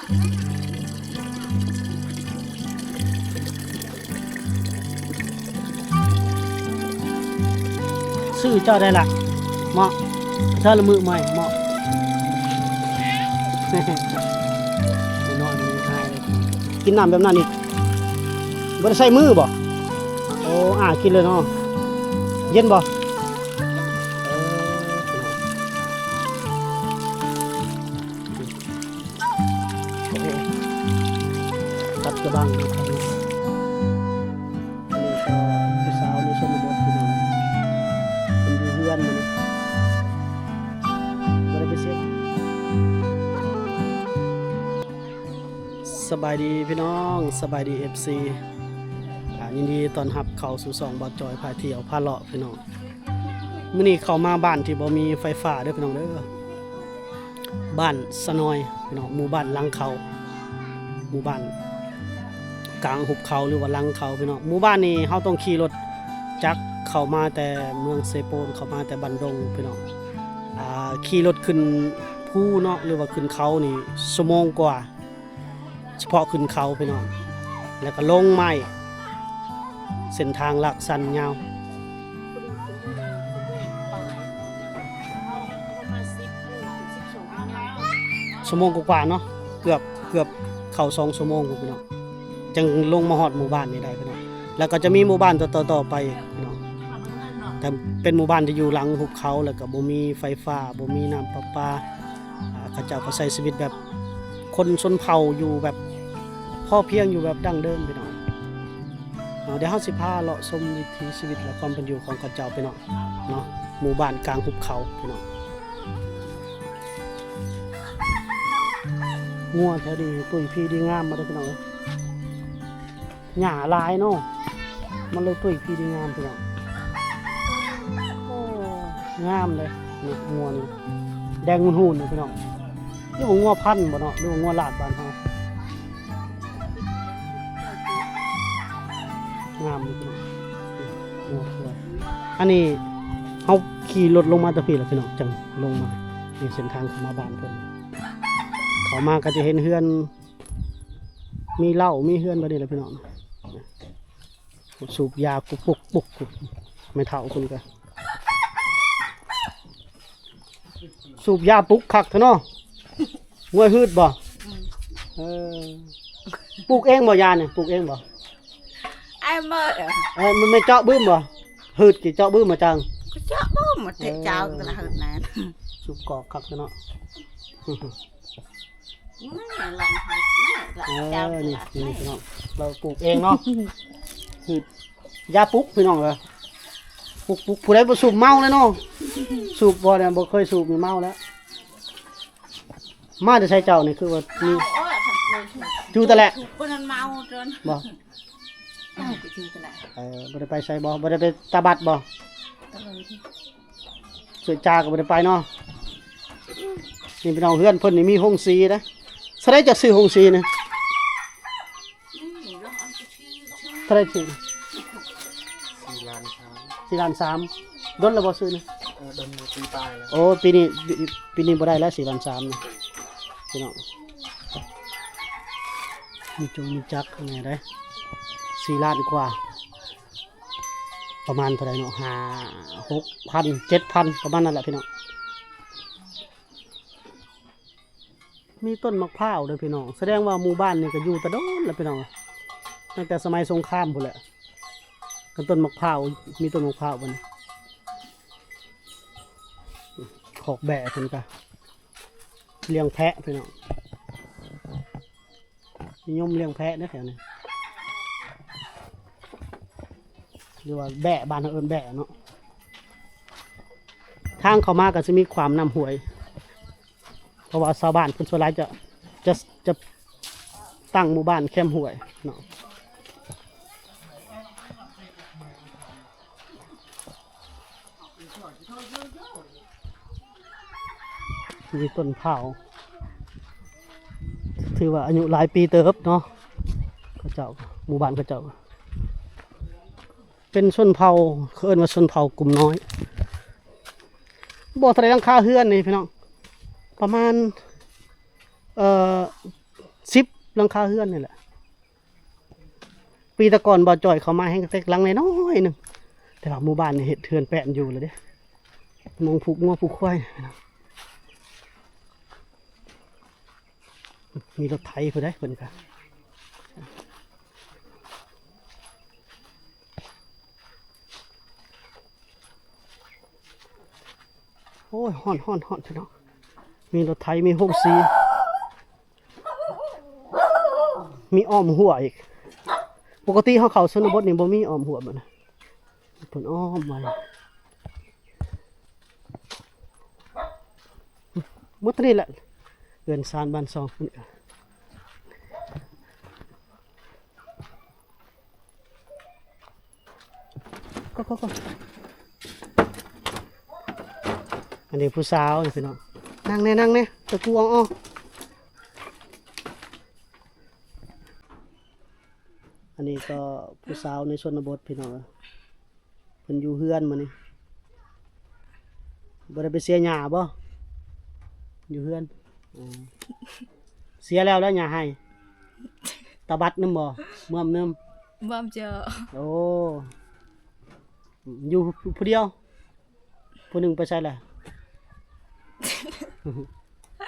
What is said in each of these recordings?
ຊື່ເຈົ້າໄດ້ລະ ເໝາະ ເທື່ອລະມື້ໃໝ່ ເໝາະ ນ້ອຍໆ ກິນນ້ຳແບບນັ້ນອີກ ບໍ່ໄດ້ໃສ່ມືບໍ? ໂອ້ ອາ ກິນເລີຍເນາະ ເຢັນບໍ? ເອີ ໂອ້ ຕັດກະບັງເນາະ ອັນນີ້ກໍຜູ້ສາວໃນຊົນນະບົດ ພີ່ນ້ອງ ເພິ່ນຢູ່ເຮືອນມື້ນີ້ ບໍ່ໄດ້ໄປເສັດ. ສະບາຍດີພີ່ນ້ອງ ສະບາຍດີ ເອັຟຊີ ອ່າ ຍິນດີຕ້ອນຮັບເຂົ້າສູ່ຊ່ອງບ່າວຈອຍພາທ່ຽວພາເລາະ ພີ່ນ້ອງ. ມື້ນີ້ເຂົ້າມາບ້ານທີ່ບໍ່ມີໄຟຟ້າເດີພີ່ນ້ອງເດີ ບ້ານສະໜອຍພີ່ນ້ອງ ໝູ່ບ້ານຫຼັງເຂົາ ໝູ່ບ້ານກາງຫຸບເຂົາ ຫຼືວ່າຫຼັງເຂົາພີ່ນ້ອງ. ໝູ່ບ້ານນີ້ເຮົາຕ້ອງຂີ່ລົດຈັກເຂົ້າມາແຕ່ເມືອງເຊໂປນ ເຂົ້າມາແຕ່ບ້ານດົງພີ່ນ້ອງ ອ່າ ຂີ່ລົດຂຶ້ນພູເນາະ ຫຼືວ່າຂຶ້ນເຂົານີ້ຊົ່ວໂມງກວ່າ ສະເພາະຂຶ້ນເຂົາພີ່ນ້ອງ ແລ້ວກໍລົງມາອີກ ເສັ້ນທາງລາກຊັນຍາວ ຊົ່ວໂມງກວ່າໆເນາະ ເກືອບ ເກືອບເຂົ້າສອງຊົ່ວໂມງພຸ້ນພີ່ນ້ອງ ຈັ່ງລົງມາຮອດໝູ່ບ້ານນີ້ໄດ້ພີ່ນ້ອງ. ແລ້ວກໍຈະມີໝູ່ບ້ານຕໍ່ໆໄປພີ່ນ້ອງ ແຕ່ເປັນໝູ່ບ້ານທີ່ຢູ່ຫຼັງຫຸບເຂົາ ແລ້ວກໍບໍ່ມີໄຟຟ້າ ບໍ່ມີນ້ຳປະປາ ອ່າ ເຂົາເຈົ້າກໍໃຊ້ຊີວິດແບບຄົນຊົນເຜົ່າ ຢູ່ແບບພໍພຽງ ຢູ່ແບບດັ້ງເດີມພີ່ນ້ອງ. ເອົາ ດຽວເຮົາຊິພາເລາະຊົມວິຖີຊີວິດ ແລະ ຄວາມເປັນຢູ່ຂອງເຂົາເຈົ້າພີ່ນ້ອງເນາະ ໝູ່ບ້ານກາງຫຸບເຂົາພີ່ນ້ອງ. ງົວແຖວນີ້ຕຸ້ຍພີດີງາມມາເດີພີ່ນ້ອງເອີຍ. ຫຍ້າຫຼາຍເນາະ ມັນເລີຍຕຸ້ຍພີດີງາມພີ່ນ້ອງ. ໂອ້ ງາມເດ້ ນີ້ງົວນີ້ ແດງຫຸ່ນໆນີ້ພີ່ນ້ອງ. ຫຼືວ່າງົວພັນບໍ່ເນາະ ຫຼືວ່າງົວລາດບ້ານເຮົາ. ງາມຢູ່ພີ່ນ້ອງ ງົວຄວາຍ. ອັນນີ້ເຮົາຂີ່ລົດລົງມາແຕ່ພີ້ລະພີ່ນ້ອງ ຈັ່ງລົງມາ ນີ້ເສັ້ນທາງເຂົ້າມາບ້ານເພິ່ນ. ເຂົ້າມາກໍຈະເຫັນເຮືອນ ມີເລົ້າ ມີເຮືອນແບບນີ້ແຫຼະພີ່ນ້ອງ. ສູບຢາປຸກໆ ແມ່ເຖົ້າເພິ່ນກະສູບຢາປຸກຄັກແທ້ເນາະ. ງວຍຮືດບໍ່? ອືມ ເອີ ປູກເອງບໍ່ ຢານີ້ ປູກເອງບໍ່? ອ້າຍເໝີ່ ເອີ ມັນແມ່ນເຈາະບຶ້ມບໍ່? ຮືດກິເຈາະບຶ້ມມາຈັ່ງ ກໍເຈາະບຶ້ມມາແຕ່ ເອີ ເຈົ້າຕະຫຼາດຫັ້ນນະ. ສູບກອກຄັກແທ້ເນາະ. ອືມ ຫຼັງເຮົາ ເອີ ນີ້ ນີ້ພີ່ນ້ອງ ລາວປູກເອງເນາະ. ຄືຢາປຸກພີ່ນ້ອງເອີຍ ປຸກໆ ຜູ້ໃດບໍ່ສູບເມົາແລ້ວເນາະ. ສູບບໍ່ ບໍ່ເຄີຍສູບນີ້ເມົາແລ້ວ. ມາແຕ່ໃສເຈົ້ານີ້ ຄືວ່າມີ ເມົາ ໂອ້ຍ ຢູ່ແຕ່ແຫຼະ ບໍ່ ເອີ ໄປຈື່ຕະຫຼາດ ເອີ ບໍ່ໄດ້ໄປໃສບໍ່? ບໍ່ໄດ້ໄປຕາບັດບໍ່? ເອີ ສວຍຈາກໍບໍ່ໄດ້ໄປເນາະ. ນີ້ພີ່ນ້ອງ ເຮືອນເພິ່ນນີ້ມີໂຮງສີເດ້. ເທົ່າໃດຈະຊື້ໂຮງສີນີ້? ເທົ່າໃດຊື້? ສີ່ລ້ານສາມ ສີ່ລ້ານສາມ. ດົນແລ້ວບໍ່ຊື້ນີ້? ເອີ ດົນ ປີປາຍແລ້ວ. ໂອ້ ປີນີ້ ປີນີ້ບໍ່ໄດ້ແລ້ວ ສີ່ລ້ານສາມນີ້ພີ່ນ້ອງ. ມີຈົງມີຈັກແດ່ໄດ໋ ສີ່ລ້ານກວ່າ ປະມານເທົ່າໃດເນາະ ຫ້າ ຫົກພັນ ເຈັດພັນ ປະມານນັ້ນແຫຼະພີ່ນ້ອງ. ມີຕົ້ນໝາກພ້າວເດີພີ່ນ້ອງ ສະແດງວ່າໝູ່ບ້ານນີ້ກໍຢູ່ແຕ່ດົນແລ້ວພີ່ນ້ອງ ຕັ້ງແຕ່ສະໄໝສົງຄາມພຸ້ນແຫຼະ. ກັນຕົ້ນໝາກພ້າວ ມີຕົ້ນໝາກພ້າວບໍ່ນີ້? ຄອກແບ້ເພິ່ນກະລ້ຽງແພະພີ່ນ້ອງ ນິຍົມລ້ຽງແພະເດ້ແຖວນີ້ ຫຼືວ່າແບ້ ບ້ານເຮົາເອີ້ນແບ້ເນາະ. ທາງເຂົ້າມາກໍຊິມີຂວາມນ້ຳຫ້ວຍ ເພາະວ່າຊາວບ້ານເພິ່ນສ່ວນຫຼາຍຈະ ຈະ ຈະຕັ້ງໝູ່ບ້ານແຄມຫ້ວຍເນາະ. ມີຕົ້ນພ້າວ ຖືວ່າອາຍຸຫຼາຍປີເຕີບເນາະ. ເຂົາເຈົ້າ ໝູ່ບ້ານເຂົາເຈົ້າ ເປັນຊົນເຜົ່າ ເຂົາເອີ້ນວ່າຊົນເຜົ່າກຸ່ມນ້ອຍ. ບໍ່ເທົ່າໃດຫຼັງຄາເຮືອນນີ້ພີ່ນ້ອງ ປະມານ ເອີ ເອີ ສິບຫຼັງຄາເຮືອນນີ້ແຫຼະ. ປີແຕ່ກ່ອນບ່າວຈ່ອຍເຂົ້າມາແຮ່ງແຕ່ຫຼັງນ້ອຍໆໜຶ່ງ, ແຕ່ວ່າໝູ່ບ້ານນີ້ເຮັດເຮືອນແປນຢູ່ແລ້ວເດ້, ມອງຜູກງົວຜູກຄວາຍ. ມີລົດໄຖຜູ້ໃດເພິ່ນກະ ໂອ້ຍ ຮ້ອນໆໆ ພີ່ນ້ອງ. ມີລົດໄຖ ມີໂຮງສີ ມີອ້ອມຮົ້ວອີກ. ປົກກະຕິເຮົາເຂົ້າຊົນນະບົດນີ້ບໍ່ມີອ້ອມຮົ້ວແບບນັ້ນ, ເພິ່ນອ້ອມໄວ້. ໝົດເທົ່ານີ້ແຫຼະ ເຮືອນຊານບ້ານຊ່ອງເພິ່ນກະ ກໍ ກໍ ກໍ ອັນນີ້ຜູ້ສາວນີ້ພີ່ນ້ອງ, ນັ່ງແດ່ ນັ່ງແດ່ ຕະກູອອງໆ. ອັນນີ້ກໍຜູ້ສາວໃນຊົນນະບົດພີ່ນ້ອງເອີຍ, ເພິ່ນຢູ່ເຮືອນມື້ນີ້. ບໍ່ໄດ້ໄປເສຍຫຍ້າບໍ່? ຢູ່ເຮືອນ. ເສຍແລ້ວ ແລ້ວຫຍ້າໄຮ່ ຕາບັດນຳບໍ່? ເມືອມນຳ ເມືອມເຈົ້າ. ໂອ້ ຢູ່ຜູ້ດຽວ? ຜູ້ໜຶ່ງໄປໃສລະ?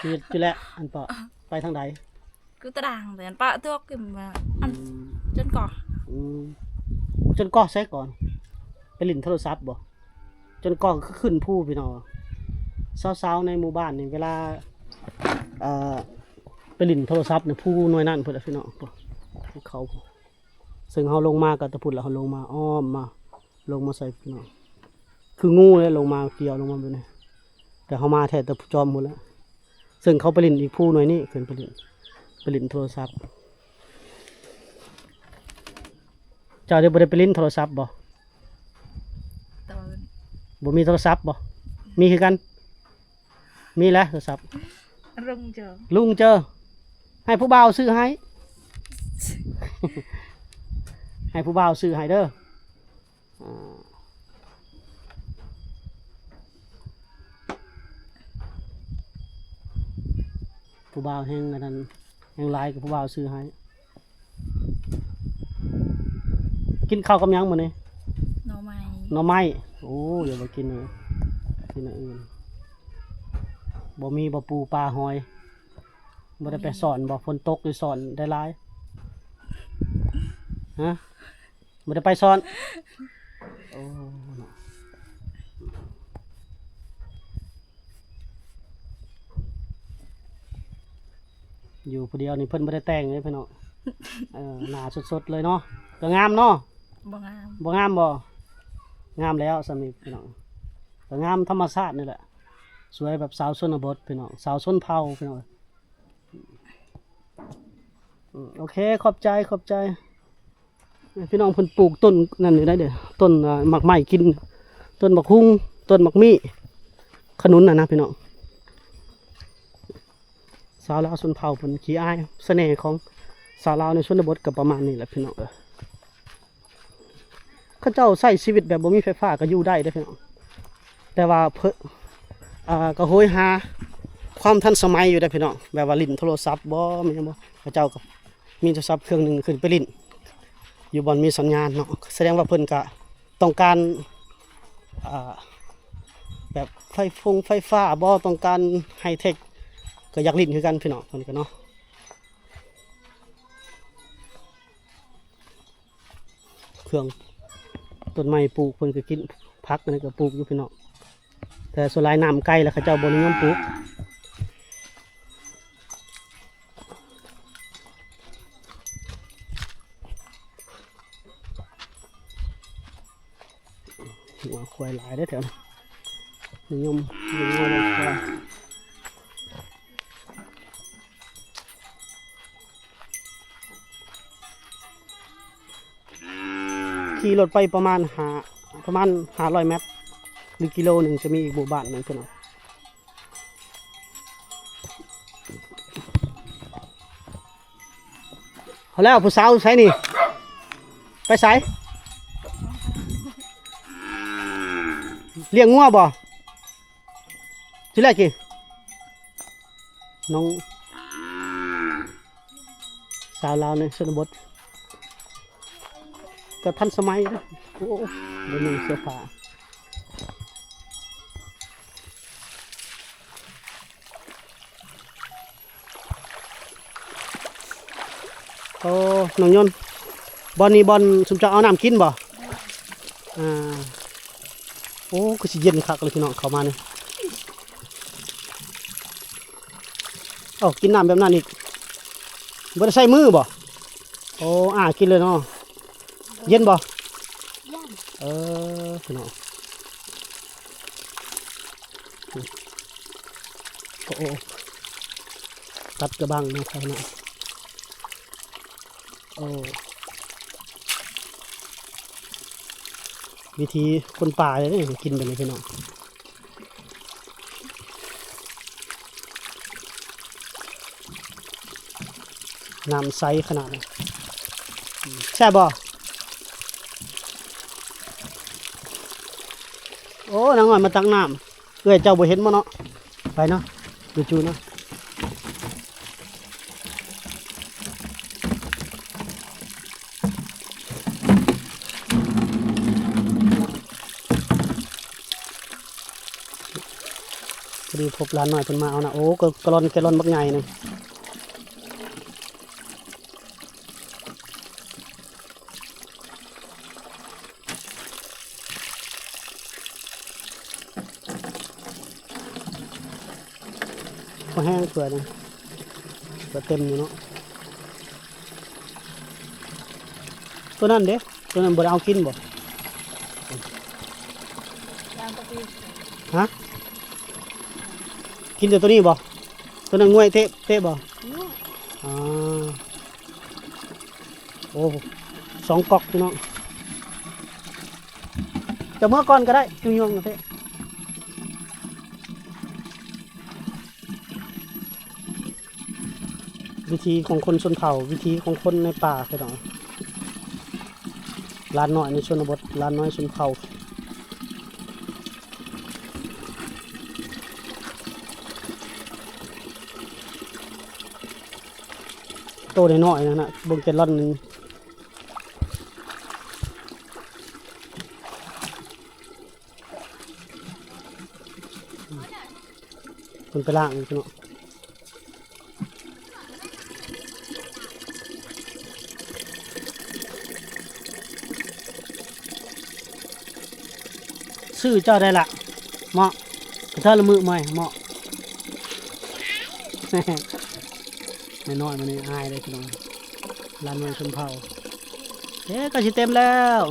ຢູ່ ຢູ່ແຫຼະ ອັນປະ ໄປທາງໃດ? ຄືຕະດາງແຕ່ອັນປະຕົກ ອັນ ອືມ ຈົນກໍ ອືມ ຈົນກໍໃສກ່ອນ? ໄປຫຼິ້ນໂທລະສັບບໍ່? ຈົນກໍຄືຂຶ້ນພູພີ່ນ້ອງ. ສາວໆໃນໝູ່ບ້ານນີ້ ເວລາ ເອີ ໄປຫຼິ້ນໂທລະສັບໃນພູໜ່ວຍນັ້ນພຸ້ນລະພີ່ນ້ອງ, ພູເຂົາ. ເຊິ່ງເຮົາລົງມາກໍແຕ່ພຸ້ນລະ, ເຮົາລົງມາອ້ອມມາ ລົງມາໃສ່ພີ່ນ້ອງ, ຄືງູເລີຍ ລົງມາກ່ຽວລົງມາແບບນີ້. ແຕ່ເຮົາມາແທ້ແຕ່ຈອມພຸ້ນລະ, ເຊິ່ງເຂົາໄປຫຼິ້ນອີກພູໜ່ວຍນີ້, ຂຶ້ນໄປຫຼິ້ນ ໄປຫຼິ້ນໂທລະສັບ. ເຈົ້າໄດ້ ບໍ່ໄດ້ໄປຫຼິ້ນໂທລະສັບບໍ່? ຕອນ ບໍ່ມີໂທລະສັບບໍ່? ມີຄືກັນ. ມີແຫຼະໂທລະສັບ ລຸງເຈີ ລຸງເຈີ ໃຫ້ຜູ້ບ່າວຊື້ໃຫ້ ໃຫ້ຜູ້ບ່າວຊື້ໃຫ້ເດີ. ອ່າ ຜູ້ບ່າວແຮ່ງອັນນັ້ນ ແຮ່ງຫຼາຍກໍຜູ້ບ່າວຊື້ໃຫ້. ກິນເຂົ້າກັບຫຍັງມື້ນີ້? ໜໍ່ໄມ້ ໜໍ່ໄມ້. ໂອ້ ຢ່າໄປກິນເລີຍ ກິນອັນອື່ນ. ບໍ່ມີບໍ່ປູປາຫອຍ? ບໍ່ໄດ້ໄປຊ່ອນບໍ່? ຝົນຕົກນີ້ຊ່ອນໄດ້ຫຼາຍ? ຮະ? ບໍ່ໄດ້ໄປຊ່ອນ? ໂອ້ ເນາະ. ຢູ່ຜູ້ດຽວນີ້ເພິ່ນບໍ່ໄດ້ແຕ່ງເດ້ພີ່ນ້ອງ. ເອີ ໜ້າສົດໆເລີຍເນາະ. ກໍງາມເນາະ. ບໍ່ງາມ. ບໍ່ງາມບໍ່? ງາມແລ້ວສ່ຳນີ້ພີ່ນ້ອງ, ກໍງາມທຳມະຊາດນີ້ແຫຼະ. ສວຍແບບສາວຊົນນະບົດພີ່ນ້ອງ, ສາວຊົນເຜົ່າພີ່ນ້ອງ. ອືມ ໂອເຄ ຂອບໃຈ ຂອບໃຈ. ພີ່ນ້ອງເພິ່ນປູກຕົ້ນນັ້ນຢູ່ໃດເດ້ ຕົ້ນ ອ່າ ໝາກໄມ້ກິນ ຕົ້ນໝາກຮຸ່ງ ຕົ້ນໝາກມີ້ ຂະໜຸນນະນະພີ່ນ້ອງ. ຊາວລາວຊົນເຜົ່າເພິ່ນຂີ້ອາຍ, ສະເໜ່ຂອງຊາວລາວໃນຊົນນະບົດກໍປະມານນີ້ແຫຼະພີ່ນ້ອງເອີຍ. ເຂົາເຈົ້າໃຊ້ຊີວິດແບບບໍ່ມີໄຟຟ້າກໍຢູ່ໄດ້ເດ້ພີ່ນ້ອງ, ແຕ່ວ່າເພິ່ນ ອ່າ ກໍໂຫຍຫາຄວາມທັນສະໄໝຢູ່ເດ້ພີ່ນ້ອງ, ແບບວ່າຫຼິ້ນໂທລະສັບບໍ່ ແມ່ນຫຍັງບໍ່ ເຂົາເຈົ້າກໍມີໂທລະສັບເຄື່ອງໜຶ່ງຂຶ້ນໄປຫຼິ້ນຢູ່ບ່ອນມີສັນຍານເນາະ, ສະແດງວ່າເພິ່ນກໍຕ້ອງການ ອ່າ ແບບໄຟຟົງໄຟຟ້າບໍ່ ຕ້ອງການໄຮເທັກ ກໍຢາກຫຼິ້ນຄືກັນພີ່ນ້ອງເພິ່ນກໍເນາະ. ເຄື່ອງຕົ້ນໄມ້ປູກ ເພິ່ນກໍກິນ ຜັກອັນນັ້ນກໍປູກຢູ່ພີ່ນ້ອງ, ແຕ່ສ່ວນຫຼາຍນ້ຳໄກແລ້ວ ເຂົາເຈົ້າບໍ່ນິຍົມປູກ. ງົວຄວາຍຫຼາຍເດ້ແຖວນີ້ ນິຍົມລ້ຽງງົວລ້ຽງຄວາຍ. ຂີ່ລົດໄປປະມານຫ້າ ປະມານຫ້າຮ້ອຍແມັດ ຫຼື ກິໂລໜຶ່ງ ຈະມີອີກໝູ່ບ້ານໜຶ່ງເພິ່ນວ່າ. ເອົາແລ້ວ ຜູ້ສາວໃສນີ້? ໄປໃສ? ລ້ຽງງົວບໍ່? ຊິແລກກີ້ ນ້ອງ ສາວລາວໃນຊົນນະບົດ ແບບທັນສະໄໝເດ້. ໂອ້ ບໍ່ນຸ່ງເສື້ອຜ້າ. ໂອ້ ນ້ອງຍົນ ບ່ອນນີ້ບ່ອນຊຸມເຈົ້າເອົານ້ຳກິນບໍ່? ອ່າ ໂອ້ ຄືຊິເຢັນຄັກເລີຍພີ່ນ້ອງ ເຂົ້າມານີ້. ເອົ້າ ກິນນ້ຳແບບນັ້ນອີກ ບໍ່ໄດ້ໃຊ້ມືບໍ່? ໂອ້ ອ້າກິນເລີຍເນາະ. ເຢັນບໍ່? ເອີ ພີ່ນ້ອງ ໂອ້ ຕັດກະບັງເນາະ ໃສ່ເນາະ. ໂອ້ ວິຖີຄົນປ່າເດ້ ກິນແບບນີ້ພີ່ນ້ອງ. ນ້ຳໃສຂະໜາດນີ້ ແຊບບໍ່? ໂອ້ ນາງນ້ອຍມາຕັກນ້ຳ. ເອື້ອຍເຈົ້າບໍ່ເຫັນບໍ່ເນາະ? ໄປເນາະ ຢູ່ຈູເນາະ. ພໍດີພົບຫຼານນ້ອຍເພິ່ນມາເອົານະ. ໂອ້ ກະ ກະລອນ ແກລອນບັກໃຫຍ່ໜຶ່ງ. ບໍ່ແຫ້ງ ຖ້ວຍນະ ກໍເຕັມຢູ່ເນາະ. ໂຕນັ້ນເດ້ ໂຕນັ້ນບໍ່ໄດ້ເອົາກິນບໍ່? ຮະ? ກິນແຕ່ໂຕນີ້ບໍ່? ໂຕນັ້ນງວຍເຕະ ເຕະບໍ່? ອໍ. ໂອ້ ສອງກອກພີ່ນ້ອງ. ເຈົ້າເມືອກ່ອນກໍໄດ້ ຈຸຍອງເຕະ. ວິຖີຂອງຄົນຊົນເຜົ່າ ວິຖີຂອງຄົນໃນປ່າພີ່ນ້ອງ. ຫຼານນ້ອຍໃນຊົນນະບົດ ຫຼານນ້ອຍຊົນເຜົ່າ. ໂຕນ້ອຍໆນັ້ນນະ ເບິ່ງແກລອນໜຶ່ງ. ເພິ່ນໄປລ້າງຢູ່ເນາະ. ຊື່ເຈົ້າໄດ້ລະ ເໝາະ ກະເທີລະມື້ໃໝ່ເໝາະ. ນ້ອຍໆ ມື້ນີ້ອາຍເດ້ພີ່ນ້ອງ ຫຼານນ້ອຍຊົນເຜົ່າ. ເອີ ໃກ້ຊິເຕັມແລ້ວ.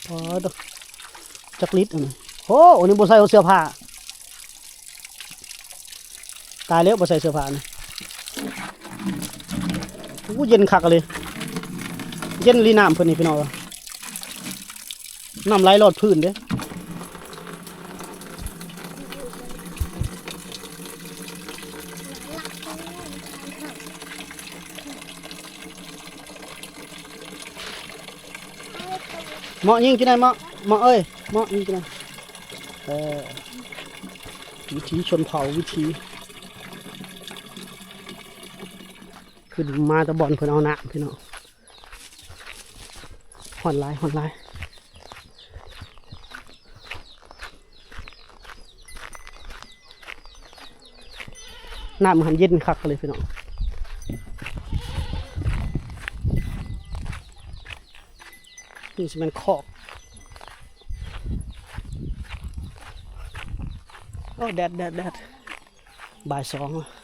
ອໍ ໂຕ ຈັກລິດອັນນີ້. ໂອ້ ອັນນີ້ບໍ່ໃສ່ເສື້ອຜ້າ. ຕາຍແລ້ວ ບໍ່ໃສ່ເສື້ອຜ້ານີ້. ໂອ້ ເຢັນຄັກອີ່ຫຼີ ເຢັນອີ່ຫຼີນ້ຳເພິ່ນນີ້ພີ່ນ້ອງເອີຍ. ນ້ຳໄຫຼຫຼອດພື້ນເດ້. ເໝາະຍິງກິນໄດ້ ເໝາະ ເໝາະເອີຍ ເໝາະຍິງກິນໄດ້. ເອີ ວິຖີຊົນເຜົ່າ ວິຖີ ຂຶ້ນມາແຕ່ບ່ອນເພິ່ນເອົານ້ຳພີ່ນ້ອງ. ຮ້ອນຫຼາຍ ຮ້ອນຫຼາຍ. ນ້ຳຫັ້ນເຢັນຄັກເລີຍພີ່ນ້ອງ. ນີ້ຊິແມ່ນຄອກ. ໂອ້ ແດດ ແດດ ແດດ. ບ່າຍສອງແລ້ວ.